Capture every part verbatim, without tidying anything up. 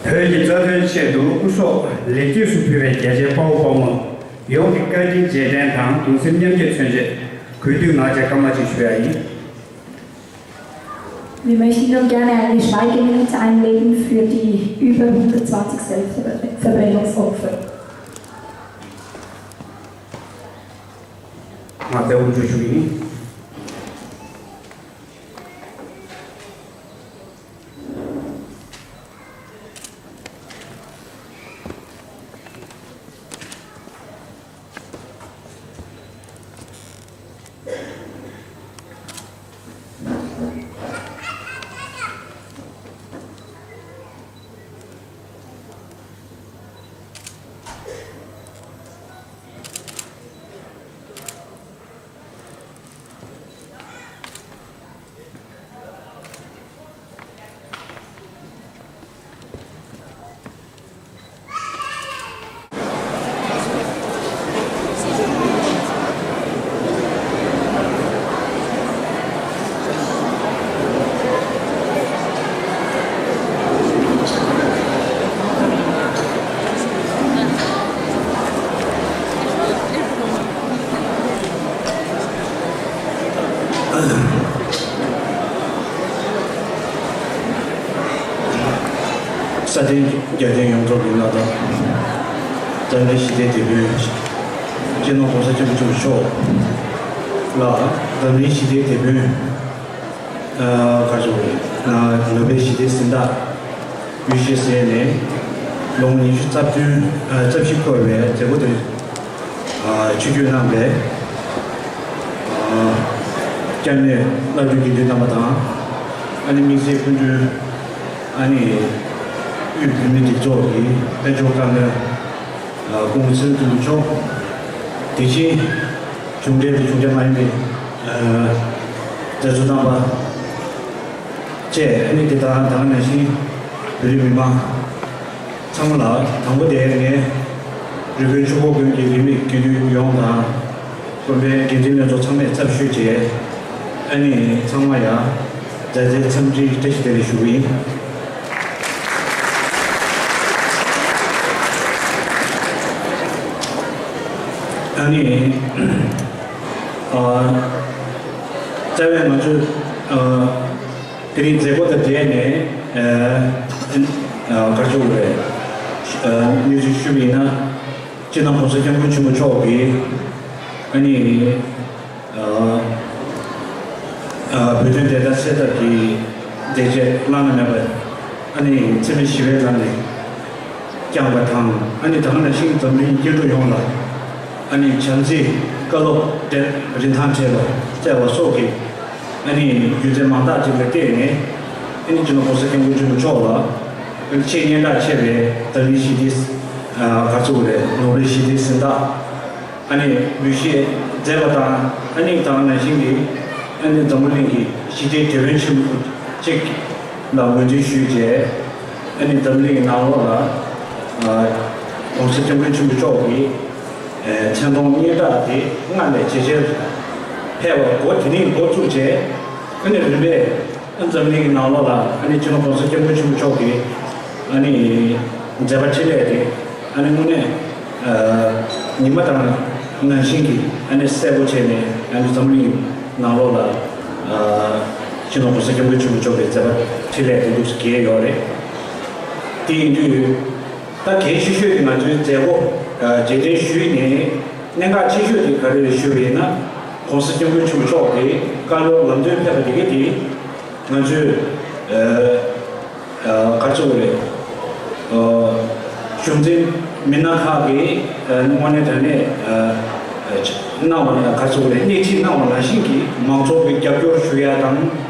བོད་ཀྱི་རྩ་དོན་ཆེད་དུ་སྐུ་སྲོག་ལེགས་སྐྱེས་སུ་ཕུལ་བའི་རྒྱལ་གཅེས་དཔའ་བོ་དཔའ་མོ་ཡོངས་ཀྱི་བཀའ་དྲིན་རྗེས་དྲན་དང་གདུང་སེམས་མཉམ་སྐྱེད་མཚོན་ཆེད་གུས་འདུད་ངག་བཅད་སྐར་མ་གཅིག་ཞུ་ཡ་ཡིན། Wir möchten nun gerne eine Schweigeminute einlegen für die über hundertzwanzig Selbstverbrennungsopfer. ང་དེ་འུ་ཚོ་ཞུ་ཡིན། ས་སྟེང་རྒྱལ་བསྟན་ཡོངས་རྫོགས་ཀྱི་མངའ་བདག་འཛམ་གླིང་ཞི་བདེའི་དེད་དཔོན་སྤྱི་ནོར་༸གོང་ས་༸སྐྱབས་མགོན་ཆེན་པོ་མཆོག་ལ། འཛམ་གླིང་ཞི་བདེའི་དེད་དཔོན་ག་རེ་ཟེར་དགོས་རེད། ནོ་བེལ་ཞི་བདེའི་གཟེངས་རྟགས་འབུལ་བཞེས་ཟེར་ནས་ལོ་ངོ་ཉི་ཤུ་རྩ་བདུན་རྩ་བཞི་འཁོར་བའི་མཛད་སྒོ་དེ་ཆིབས་བསྒྱུར་གནང་བའི་སྐྱབས་གནས་བླ་སྤྲུལ་དགེ་འདུན་རྣམ་པ་དང་། ཨ་ནི་དམིགས་བསལ་སྐུ་མགྲོན་ཨ་ནི་དབུས་བོད་མིའི་སྒྲིག་འཛུགས་ཀྱི་དཔལ་འབྱོར་བཀའ་བློན་སྐུ་ངོ་ཚེ་རིང་སྐྱིད་མཆོག་དེ་བཞིན་གཞུང་འབྲེལ་དང་གཞུང་འབྲེལ་མ་ཡིན་པའི་མཛད་གཙོ་རྣམ་པ་བཅས། ཨ་ནི་དེ་དང་ད་ག་ནང་བཞིན་བོད་རིགས་མི་མང་ཚང་མ་ལ། དང་པོ་དེ་ངས་རི་ཀོན་ཆུ་བོ་དགོན་གྱི་རིས་མེད་དགེ་འདུན་ཡོངས་དང་། དགོན་པའི་འགན་འཛིན་ལྷན་ཚོགས་ཚང་མས་ཚབ་ཞུས་རྗེས། ཨ་ནི་ཚང་མ་ཡང་མཛའ་བརྩེའི་འཚམས་འདྲི་བཀྲ་ཤིས་བདེ་ལེགས་ཞུ་གི་ཡིན། ཨ་ནི། ཨ། རྩ་བའི་ང་ཚོས་ཨ། དེ་རིང་མཛད་སྒོ་དང་འབྲེལ་ནས་ཨ། ཨ། ག་རེ་ཞུ་དགོས་རེད། ཨ། གནས་ཚུལ་ཞུས་པ་ཡིན་ན། སྤྱི་ནོར་༸གོང་ས་༸སྐྱབས་མགོན་ཆེན་པོ་མཆོག་གིས་ཨ་ནི། ཨ། ཨ། བོད་དོན་བདེན་མཐའ་གསལ་ཐབས་ཀྱི་མཛད་རྗེས་བླ་ན་མེད་པ་ཨ་ནི་འཚེ་མེད་ཞི་བའི་ལམ་ནས་བསྐྱངས་པ་དང་། ཨ་ནི་ད་ག་ནང་བཞིན་འཛམ་གླིང་སྐྱེ་འགྲོ་ཡོངས་ལ་ཨ་ནི་བྱམས་བརྩེའི་བཀའ་སློབ་དེ་རིན་ཐང་བྲལ་བ་བསྩལ་བ་སོགས་ཀྱི་ཨ་ནི་རྒྱུ་མཚན་མང་དག་ཅིག་ལ་བརྟེན་ནས། ཨ་ནི་སྤྱི་ནོར་༸གོང་ས་༸སྐྱབས་མགོན་ཆེན་པོ་མཆོག་ལ་ཨ་ནི་ཆེས་སྙན་གྲགས་ཆེ་བའི་འཛམ་གླིང་ཞི་བདེའི་ཨ། ག་རེ་ཟེར་དགོས་རེད། ནོ་བེལ་ཞི་བདེའི་གཟེངས་རྟགས། ཨ་ནི་འབུལ་བཞེས་མཛད་པ་དང་། ཨ་ནི་ད་ག་ནང་བཞིན་གྱི་ཨ་ནི་འཛམ་བུ་གླིང་གི་ཞི་བདེའི་དེད་དཔོན་ཆེན་པོ་གཅིག་ལ་ངོས་འཛིན་ཞུས་རྗེས། ཨ་ནི་འཛམ་གླིང་གི་ནང་ལོགས་ལ་༸གོང་ས་༸སྐྱབས་མགོན་ཆེན་པོ་མཆོག་གི་མཚན་མཐོང་སྙན་གྲགས་དེ་སྔར་ལས་ཇེ་ཆེར་འཕེལ་བར་འགོ་དེ་ནས་འགོ་བཙུགས་རྗེས། ཨ་ནི་རིམ་པས་འཛམ་གླིང་གི་ནང་ལོགས་ལ་ཨ་ནི་སྤྱི་ནོར་༸གོང་ས་༸སྐྱབས་མགོན་ཆེན་པོ་མཆོག་གི་ཨ་ནི་མཛད་པ་འཕྲིན་ལས་དེ་ཨ་ནི་དངོས་གནས་ཨ་ཉི་མ་དང་ནང་བཞིན་གྱི་ཨ་ནི་གསལ་པོ་བྱས་ནས། ཨ་ནི་འཛམ་གླིང་ནང་ལོགས་ལ་ཨ་སྤྱི་ནོར་༸གོང་ས་༸སྐྱབས་མགོན་ཆེན་པོ་མཆོག་གི་མཛད་པ་འཕྲིན་ལས་དེ་འདུག་སེ་རྒྱས་ཡོད་རེད། དེ་ཡིན་དུས་ད་གལ་ཆེ་ཤོས་དེ་ང་ཚོའི་མཛད་སྒོ་ཨ་རྗེས་དྲན་ཞུས་ནས་གནད་འགག་ཆེ་ཤོས་དེ་ག་རེ་རེད་ཞུས་པ་ཡིན་ན། ༸གོང་ས་༸སྐྱབས་མགོན་ཆེན་པོ་མཆོག་གིས་བཀའ་སློབ་ལམ་སྟོན་ཕེབས་པ་དེ་ག་དེ་ང་ཚོས་ཨ་ཨ་ག་རེ་ཟེར་དགོས་རེད། ཨ་གཞུང་འཛིན་མི་སྣ་ཁག་གིས་ཨ་དངོས་གནས་དྲང་གནས་ཨ་ཨ་གནང་བ་ལ་ག་རེ་ཟེར་དགོས་རེད། སྣེ་ཁྲིད་གནང་བ་ནང་བཞིན་གྱི་མང་ཚོགས་ཀྱི་རྒྱབ་སྐྱོར་ཞུ་ཡ་དང་།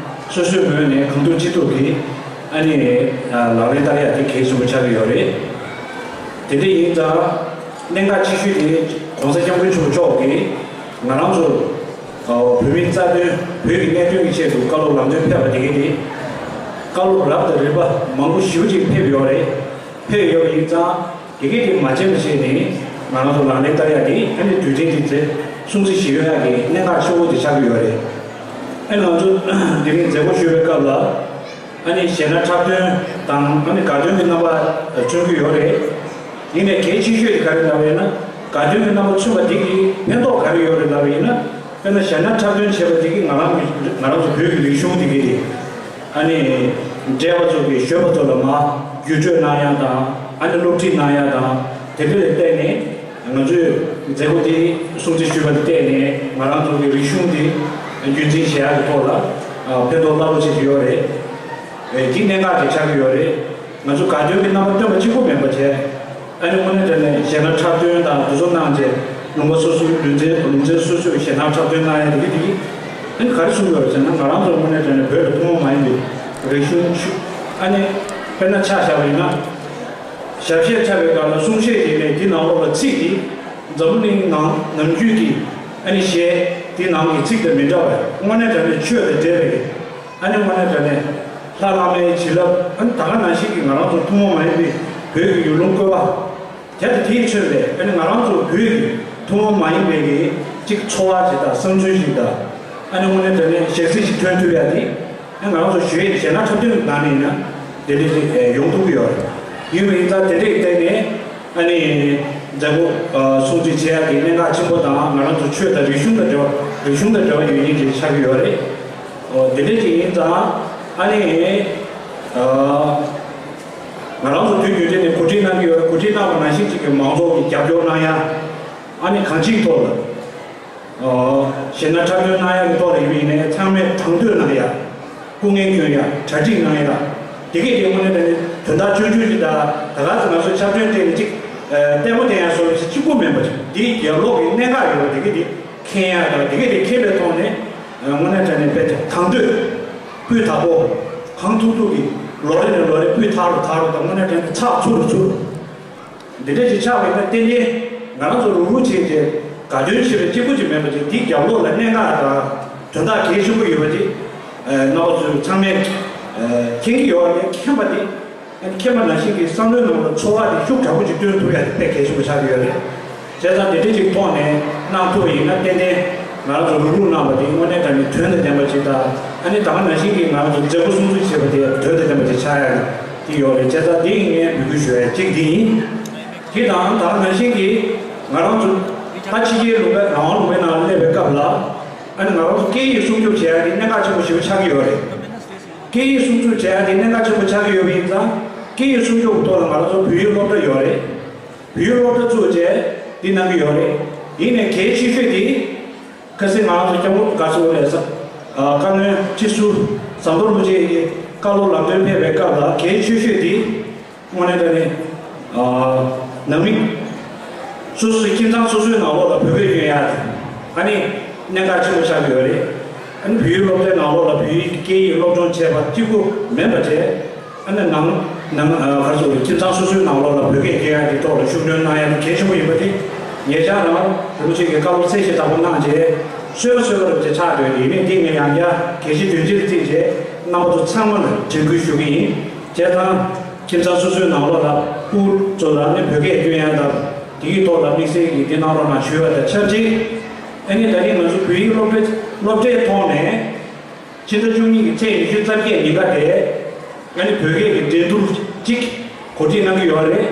སོ་སོའི་ངོས་ནས་གང་ཐུབ་ཅི་ཐུབ་ཀྱིས་ཨ་ནི་ཨ་ལག་ལེན་བསྟར་ཡ་དེ་གལ་ཆེན་པོ་ཆགས་ཀྱི་ཡོད་རེད། དེ་འདྲ་ཡིན་ཙང་གནད་འགག་ཆེ་ཤོས་དེ་༸གོང་ས་༸སྐྱབས་མགོན་ཆེན་པོ་མཆོག་གིས་ང་རང་ཚོ་ཨ་བོད་མིའི་རྩ་དོན། བོད་ཀྱི་གནད་དོན་གྱི་ཆེད་དུ་བཀའ་སློབ་ལམ་སྟོན་ཕེབས་པ་དེ་ག་དེ། བཀའ་སློབ་རབ་དང་རིམ་པ་མང་པོ་ཞེ་པོ་ཅིག་ཕེབས་ཡོད་རེད། ཕེབས་ཡོད་པ་ཡིན་ཙང་དེ་ག་དེ་མ་བརྗེད་མ་བྱས་ནས་ང་རང་ཚོ་ལག་ལེན་བསྟར་ཡ་དེ་ཨ་ནི་དུས་ཆེན་དེ་ཚེ་སྲུང་བརྩི་ཞུ་ཡ་གི་གནད་འགག་ཆེ་བོ་དེ་ཆགས་ཀྱི་ཡོད་རེད། ཨ་ནི་ང་ཚོ་དེ་རིང་མཛད་སྒོ་ཞུ་བའི་སྐབས་ལ། ཨ་ནི་གཞས་སྣ་འཁྲབ་སྟོན་དང་ཨ་ནི་དགའ་སྟོན་གྱི་རྣམ་པ་མཚོན་གྱི་ཡོད་རེད། ཡིན་ནའི་གལ་ཆེ་ཤོས་དེ་ག་རེ་ལབ་ཡིན་ན། དགའ་སྟོན་གྱི་རྣམ་པ་མཚོན་པ་དེ་གིས་ཕན་ཐོགས་ག་རེ་ཡོད་རེད་ལབ་ཡིན་ན། དཔེར་ན་གཞས་སྣ་འཁྲབ་སྟོན་བྱས་པ་དེ་གིས་ང་རང་གི་ང་རང་ཚོ་བོད་ཀྱི་རིག་གཞུང་དེ་གའི་རེད། ཨ་ནི་བགྲེས་པ་ཚོ་གིས་གཞོན་པ་ཚོ་ལ་མར་བརྒྱུད་སྤྲོད་གནང་ཡ་དང་ཨ་ནི་སློབ་ཁྲིད་གནང་ཡ་དང་དེ་འདྲ་ལ་བརྟེན་ནས། ང་ཚོས་མཛད་སྒོ་དེ་སྲུང་བརྩི་ཞུས་པ་ལ་བརྟེན་ནས་ང་རང་ཚོ་གི་རིག་གཞུང་དེ་རྒྱུན་འཛིན་བྱེད་ཡག་གི་ཐོག་ལ་ཕན་ཐོགས་རླབས་པོ་ཆེ་ཞིག་ཡོད་རེད། དེ་གནད་འགག་ཅིག་ཆགས་ཀྱི་ཡོད་རེད། ང་ཚོ་དགའ་སྟོན་གྱི་རྣམ་པ་སྟོན་པ་གཅིག་པུ་མིན་པ་བྱས། ཨ་ནི་དངོས་གནས་དྲང་གནས་གཞས་སྣ་འཁྲབ་སྟོན་དང་དེ་ཚོ་གནང་རྗེས་ལུང་པ་སོ་སོའི་ལུང་ཚན་ལུང་ཚན་སོ་སོའི་གཞས་སྣ་འཁྲབ་སྟོན་གནང་ཡ་དེ་གི་དེ་གི་ཨ་ནི་ག་རེ་གསུངས་ཡོད་རེད་ཟེར་ན། ང་རང་ཚོ་དངོས་གནས་དྲང་གནས་བོད་ལ་ཐུན་མོང་མ་ཡིན་པའི་རིག་གཞུང་ཤུགས་ཨ་ནི་དཔེར་ན་ཆ་བཞག་པ་ཡིན་ན། ཞབས་གཞས་འཁྲབ་པའི་སྐབས་ལ་གསུང་བཤད་ཡིན་ནའི་དེ་ནང་ལོགས་ལ་ཚིག་དེ་འཛམ་བུ་གླིང་ནང་ནམ་རྒྱུན་གྱི་ཨ་ནི་གཞས་དེ་ནང་གི་ཚིག་དང་མི་འདྲ་བར་དངོས་གནས་དྲང་གནས་ཆོས་དང་འབྲེལ་བའི་ཨ་ནི་དངོས་གནས་དྲང་གནས་ལྷ་བླ་མའི་བྱིན་རླབས། ཨ་ནི་ད་ག་ནང་བཞིན་གྱི་ང་རང་ཚོ་ཐུན་མོང་མ་ཡིན་པའི་བོད་ཀྱི་ཡུལ་ལུང་བཀོད་པ་དེ་དང་དེས་མཚོན་པའི་ཨ་ནི་ང་རང་ཚོ་བོད་ཀྱི་ཐུན་མོང་མ་ཡིན་པའི་གི་གཅིག་འཚོ་བ་ཞིག་དང་བསམ་ཚུལ་ཞིག་དང་། ཨ་ནི་དངོས་གནས་དྲང་གནས་གཞས་ཚིག་ཞིག་ཐོན་ཐུབ་ཡ་དེ། ཨ་ང་རང་ཚོ་གཞས་གཞས་སྣ་འཁྲབ་སྟོན་གྱི་ནང་ནས་ཡིན་ན་དེ་འདྲ་ཞིག་ཡོང་ཐུབ་ཀྱི་ཡོད་རེད། ཡིན་པ་ཡིན་ཙང་དེ་འདྲའི་སྟེང་ནས་ཨ་ནི་མཛད་སྒོ་སྲུང་བརྩི་བྱེད་ཡ་གི་གནད་འགག་ཆེན་པོ་དང་། ང་རང་ཚོ་ཆོས་དང་རིག་གཞུང་དང་འབྲེལ་བ་རིག་གཞུང་དང་འབྲེལ་བ་ཡོད་མཁན་ཅིག་ཆགས་ཀྱི་ཡོད་རེད། ཨོ་དེ་འདྲ་ཅིག་ཡིན་ཙང་ཨ་ནི། ང་རང་ཚོ་དུས་རྒྱུན་དེ་ནས་གོ་སྒྲིག་གནང་གི་ཡོད་རེད། གོ་སྒྲིག་གནང་བ་ནང་བཞིན་ཅིག་གི་མང་ཚོགས་ཀྱི་རྒྱབ་སྐྱོར་གནང་ཡ། ཨ་ནི་གང་ཅིའི་ཐོག་ལ། གཞས་སྣ་འཁྲབ་སྟོན་གནང་ཡ་གི་ཐོག་ལ་ཡིན་པ་ཡིན་ནའི་ཚང་མས་དང་དོད་གནང་ཡ། སྐུ་ངལ་སྐྱོན་ཡ། གྲ་སྒྲིག་གནང་ཡ། དེ་གས་དེ་དངོས་གནས་དྲང་གནས་དོན་དག་ཆུང་ཆུང་ཅིག་དང་ད་ག་ཚོད་ང་ཚོ་ཕྱག་སྟོན་སྤྲད་ནས་ཅིག་ལྟད་མོ་བསྟན་ཡ་སོགས་ཅིག་གཅིག་པུ་མིན་པ་ཅིག་འདིའི་རྒྱབ་ལོགས་ཀྱི་གནད་འགག་ཡོད་པ་དེ་གས་དེ་མཁྱེན་ཡ་དང་དེ་གས་དེ་མཁྱེན་པའི་ཐོག་ནས་དངོས་གནས་དྲང་གནས་དཔེ་དང་དོད་སྤུས་དག་པོ་གང་ཐུབ་ཐུབ་ཀྱིས་ལོ་རེ་ནས་ལོ་རེ་སྤུས་དག་རུ་དག་རུ་དང་དངོས་གནས་དྲང་གནས་ཚགས་ཚུད་རུ་ཚུད། འདི་འདྲ་ཞིག་ཆགས་པ་ཡིན་ན་ཏན་ཏན་ང་རང་ཚོ་རུག་རུག་བྱས་ཏེ་དགའ་སྟོན་བྱེད་པའི་གཅིག་པུ་ཅིག་མིན་པ་ཅིག་འདིའི་རྒྱབ་ལོགས་ལ་གནད་འགག་དང་དོན་དག་གལ་ཆེན་པོ་ཡོད་པ་ཅིག་རྣམ་པ་ཚོས་ཚང་མས་མཁྱེན་གྱི་ཡོད་པ་ནས་མཁྱེན་པ་དེ་མཁྱེན་པ་ནང་བཞིན་གྱི་བསམ་བློའི་ནང་ལ་ཚོར་བ་དེ་ཤུགས་དྲག་པོ་ཅིག་བཏོན་ཐུབ་ཡ་དེ་དཔེ་གལ་ཆེན་པོ་ཆགས་ཀྱི་ཡོད་རེད། བྱས་ཙང་དེ་འདྲ་ཅིག་ཐོག་ནས་གནང་ཐུབ་པ་ཡིན་ན་ཏན་ཏན་ང་རང་ཚོ་རུག་རུག་གནང་བ་དེ་དངོས་གནས་དྲང་གནས་དོན་དང་ལྡན་པ་ཅིག་དང་ཨ་ནི་ད་ག་ནང་བཞིན་གྱི་ང་རང་ཚོ་མཛད་སྒོ་སྲུང་བརྩི་བྱེད་པ་དེ་དོན་དང་ལྡན་པ་ཅིག་ཆགས་ཡ་དེ་ཡོད་རེད། བྱས་ཙང་དེ་ངས་འབོད་སྐུལ་ཞུ་ཡ་གཅིག་དེ་ཡིན། དེ་དང་ད་ག་ནང་བཞིན་གྱི་ང་རང་ཚོ་ད་ཕྱི་རྒྱལ་ལུང་པའི་རང་དབང་ལུང་པའི་ནང་སླེབས་པའི་སྐབས་ལ་ཨ་ནི་ང་རང་ཚོ་སྐད་ཡིག་སྲུང་སྐྱོབ་བྱེད་ཡ་དེ་གནད་འགག་ཆེན་པོ་ཞེ་པོ་ཆགས་ཀྱི་ཡོད་རེད། སྐད་ཡིག་སྲུང་སྐྱོབ་བྱེད་ཡ་དེ་གནད་འགག་ཆེན་པོ་ཆགས་ཀྱི་ཡོད་པ་ཡིན་ཙང་སྐད་ཡིག་སྲུང་སྐྱོབ་ཀྱི་ཐོག་ལ་ང་རང་ཚོ་བོད་ཡིག་སློབ་གྲྭ་ཡོད་རེད། བོད་ཡིག་སློབ་གྲྭ་བཙུགས་རྗེས་འདི་གནང་གི་ཡོད་རེད། ཡིན་ནའི་གལ་ཆེ་ཤོས་དེ་ཁ་སང་ང་རང་ཚོ་སྐྱབས་མགོན་དགའ་ཚོར་ལས་ས་བཀའ་བློན་ཁྲི་ཟུར་ཟམ་གདོང་རིན་པོ་ཆེ་གི་བཀའ་སློབ་ལམ་སྟོན་ཕེབས་པའི་སྐབས་ལ་གལ་ཆེ་ཤོས་དེ་དངོས་གནས་དྲང་གནས་ནང་མི་སོ་སོའི་ཁྱིམ་ཚང་སོ་སོའི་ནང་ལོགས་ལ་བོད་སྐད་སྐྱོན་ཡ་དེ་ཨ་ནི་གནད་འགག་ཆེན་པོ་ཆགས་ཀྱི་ཡོད་རེད། ཨ་ནི་བོད་ཡིག་སློབ་གྲྭའི་ནང་ལོགས་ལ་བོད་ཡིག་གི་སྐད་ཡིག་སློབ་སྦྱོང་བྱས་པ་གཅིག་པུ་མིན་པ་བྱས། ཨ་ནི་ནང་ནང་ཨ་ག་རེ་ཟེར་དགོས་རེད། ཁྱིམ་ཚང་སོ་སོའི་ནང་ལོགས་ལ་བོད་སྐད་སྐྱོན་ཡ་གི་ཐོག་ལ་ཤུགས་སྣོན་གནང་ཡ་དེ་གལ་ཆེན་པོ་ཡིན་པ་དེ་ཉེ་ཆར་རང་རིན་པོ་ཆེ་གིས་བཀའ་སློབ་གསལ་བཤད་དང་པོ་གནང་རྗེས་གསོལ་བ་གསོལ་བ་རེད་ཅེས་ཆགས་སྡོད་ཡིན་ནའི་འདི་ངས་ཡང་བསྐྱར་གལ་ཆེ་དོན་ཆེར་བརྩིས་རྗེས་རྣམ་པ་ཚོ་ཚང་མ་ལ་དྲན་སྐུལ་ཞུ་གི་ཡིན། བྱས་ཙང་ཁྱིམ་ཚང་སོ་སོའི་ནང་ལོགས་ལ་སྤུ་གུ་ཚོ་ལ་ནི་བོད་སྐད་སྐྱོན་ཡ་དང་དེ་གི་ཐོག་ལ་དམིགས་བསལ་གྱིས་འདི་གནང་རོགས་གནང་ཞུ་བ་དང་ཆབས་ཅིག་ཨ་ནི་ད་རིང་ང་ཚོ་བོད་ཡིག་སློབ་གྲྭའི་སློབ་གྲྭའི་ཐོག་ནས། ཕྱི་ཟླ་བཅུ་གཉིས་ཀྱི་ཚེས་ཉི་ཤུ་རྩ་བརྒྱད་ཉིན་ཀ་དེ་ཨ་ནི་བོད་སྐད་ཀྱི་འགྲན་བསྡུར་གཅིག་གོ་སྒྲིག་གནང་གི་ཡོད་རེད།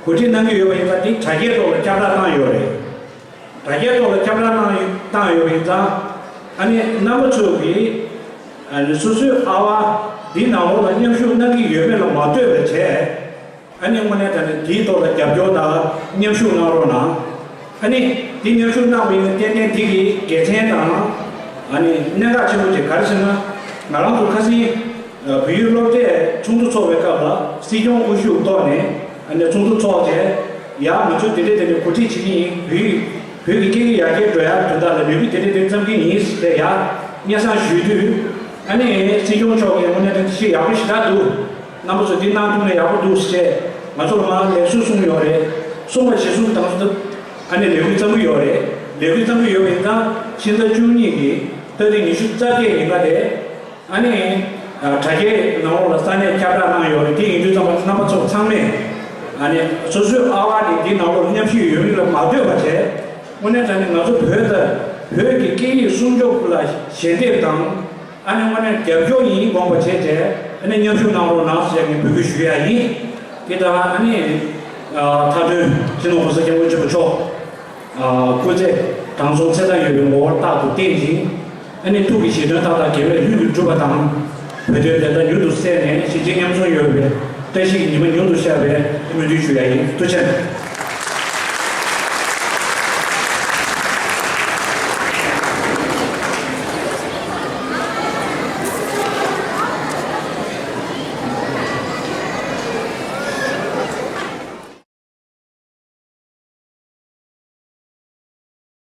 གོ་སྒྲིག་གནང་གི་ཡོད་པ་ཡིན་ཙང་དེ་དྲ་རྒྱའི་ཐོག་ལ་ཁྱབ་བསྒྲགས་བཏང་ཡོད་རེད། དྲ་རྒྱའི་ཐོག་ལ་ཁྱབ་བསྒྲགས་གནང་ཡོད་བཏང་ཡོད་པ་ཡིན་ཙང་ཨ་ནི་རྣམ་པ་ཚོ་གིས་ཨ་ནི་སོ་སོའི་ཨ་ཝ་འདི་ནང་ལོགས་ལ་མཉམ་ཞུགས་གནང་གི་ཡོད་མེད་ལ་མ་ལྟོས་པ་བྱས། ཨ་ནི་དངོས་གནས་དྲང་གནས་དེའི་ཐོག་ལ་རྒྱབ་སྐྱོར་དང་མཉམ་ཞུགས་གནང་རོགས་གནང་། ཨ་ནི་དེ་མཉམ་ཞུགས་གནང་བ་ཡིན་ན་ཏན་ཏན་དེ་གི་དགེ་མཚན་དང་ཨ་ནི་གནད་འགག་ཆེན་པོ་དེ་ག་རེ་ཟེར་ན། ང་རང་ཚོ་ཁ་སང་བོད་ཡིག་སློབ་གྲྭའི་ཚོགས་འདུ་ཚོགས་པའི་སྐབས་ལ་སྲིད་སྐྱོང་དབུ་བཞུགས་ཐོག་ནས་ཨ་ནི་ཚོགས་འདུ་ཚོགས་རྗེས་ཡ་ང་ཚོས་དེ་འདྲས་དེ་འདྲས་གོ་སྒྲིག་བྱེད་ཀྱི་ཡིན། བོད་ཡིག་བོད་ཀྱི་སྐད་ཡིག་ཡར་རྒྱས་འགྲོ་ཡག་དོན་དག་ལ་ལས་འགུལ་དེ་འདྲས་དེ་འདྲས་བརྩམ་གྱི་ཡིན་ཟེར་ཡ་སྙན་སེང་ཞུས་དུས་ཨ་ནི་སྲིད་སྐྱོང་མཆོག་གིས་དངོས་གནས་དྲང་གནས་ཞེ་ཡག་པོ་ཞེ་དྲག་འདུག་རྣམ་པ་ཚོ་འདི་གནང་ཐུབ་ན་ཡག་པོ་འདུག་ཟེར་ང་ཚོ་ལ་མར་ལེགས་གསུང་གསུངས་ཡོད་རེད། གསུངས་པ་གཞིར་བཟུང་དང་ཚོ་ཨ་ནི་ལས་འགུལ་བརྩམས་ཀྱི་ཡོད་རེད། ལས་འགུལ་བརྩམས་ཀྱི་ཡོད་པ་ཡིན་ཙང་ཕྱི་ཟླ་བཅུ་གཉིས་ཀྱི་ཏ་རིག་ཉི་ཤུ་རྩ་བརྒྱད་ཉིན་ཀ་དེ་ཨ་ནི་དྲ་རྒྱའི་ནང་ལོགས་ལ་ས་གནས་ཁྱབ་བསྒྲགས་གནང་ཡོད་རེད། དེ་ཡིན་དུས་ཙམ་པ་རྣམ་པ་ཚོ་ཚང་མས་ཨ་ནི་སོ་སོའི་ཨ་ཝ་དེ་འདི་ནང་ལོགས་མཉམ་ཞུགས་ཡོད་མེད་ལ་མ་ལྟོས་པ་བྱས་དངོས་གནས་དྲང་གནས་ང་ཚོ་བོད་དང་བོད་ཀྱི་སྐད་ཡིག་སྲུང་སྐྱོབ་ལ་ཞལ་འདེབས་དང་། ཨ་ནི་དངོས་གནས་རྒྱབ་སྐྱོར་ཡིན་དགོངས་པ་བྱས་རྗེས་ ཨ་ནི་མཉམ་ཞུགས་གནང་རོགས་གནང་ཟེར་ངས་འབོད་སྐུལ་ཞུ་ཡ་ཡིན། དེ་དང་ཨ་ནི་མཐའ་དོན་སྤྱི་ནོར་༸གོང་ས་༸སྐྱབས་མགོན་ཆེན་པོ་མཆོག་སྐུ་ཚེ་དྲང་སྲོང་ཚེ་དང་ཡོད་པའི་ངོ་བོར་རྟག་ཏུ་བརྟན་ཅིང་། ཨ་ནི་ཐུགས་ཀྱི་བཞེད་དོན་མཐའ་དག་དགེ་བས་ལྷུན་གྱིས་གྲུབ་པ་དང་། བོད་དོན་བདེན་མཐའ་མྱུར་དུ་གསལ་ནས་གཞིས་བྱེས་མཉམ་འཛོམས་ཡོང་བའི་བཀྲ་ཤིས་ཀྱི་ཉི་མ་མྱུར་དུ་ཤར་བའི་སྨོན་འདུན་ཞུ་ཡ་ཡིན། ཐུགས་རྗེ་ཆེ།